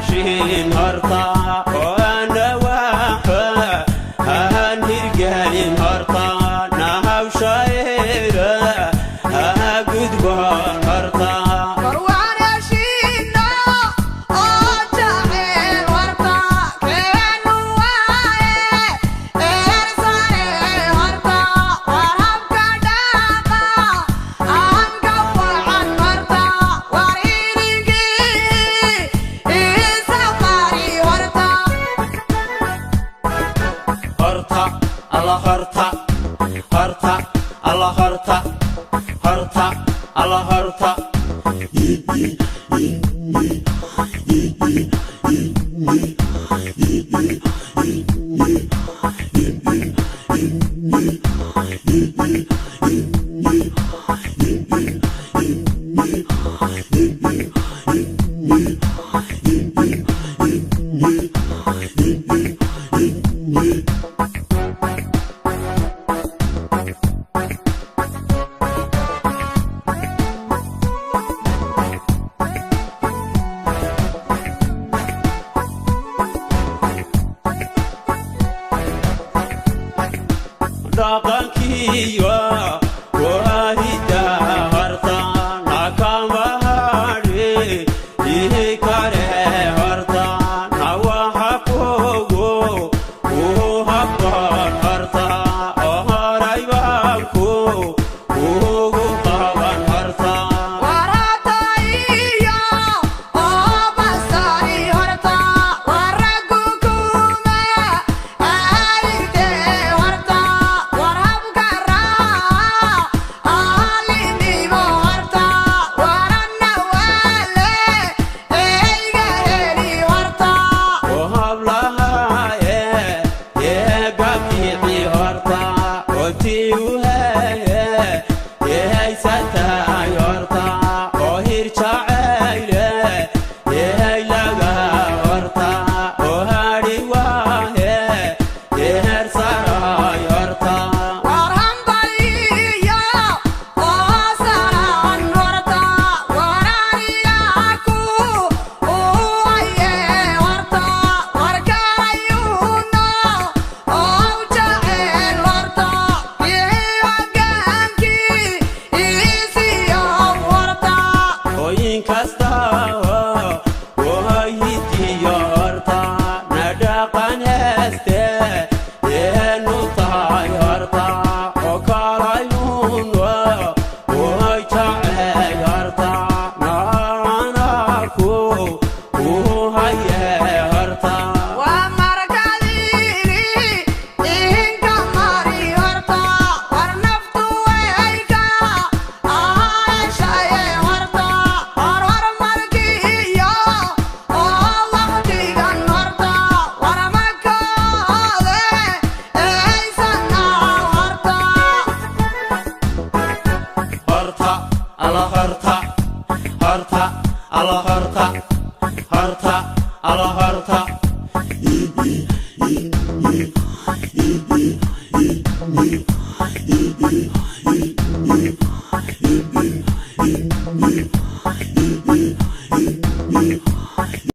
Heshin horta oo ana waxa aan hirgelin horta na hawshayra ha gudboon horta. War waan heshiino oo jacayl horta keenu waaye eersane horta war habka dhaaqa aan ka wacan horta war idinkii isaqari horta. Horta alla horta horta alla horta horta alla horta. Dhaqankiyo waahida horta nakamahadhi ihi kare horta na waxa kugu uu habboon horta oo horay baanku ugu qaban horta. Warataiyo oo basari horta waragu kuma aarinte horta war habka raa aalinimo horta waranna waale eyga heli horta. Oo hablahaye ee gabici horta oontii u heye eehaysatay horta oo hir jacayle ehay laga horta oo hadhi waahe eher saray horta. War hambaliyo oo saran horta waraniyaku uaye horta warkalayuno oo jecel horta iyo hogaankii isiyo horta. Hooyin kasta oo hidiyo horta na dhaqan heeste eenu tahay horta oo kalayuun oy jacey horta naanaku uu haye horta. Waa markadiini inka mari horta war naftu wayka aheshaye horta war horumarkiiyo oo waqtigan horta war makaade eysana horta. Horta alla horta horta alla horta horta alla horta.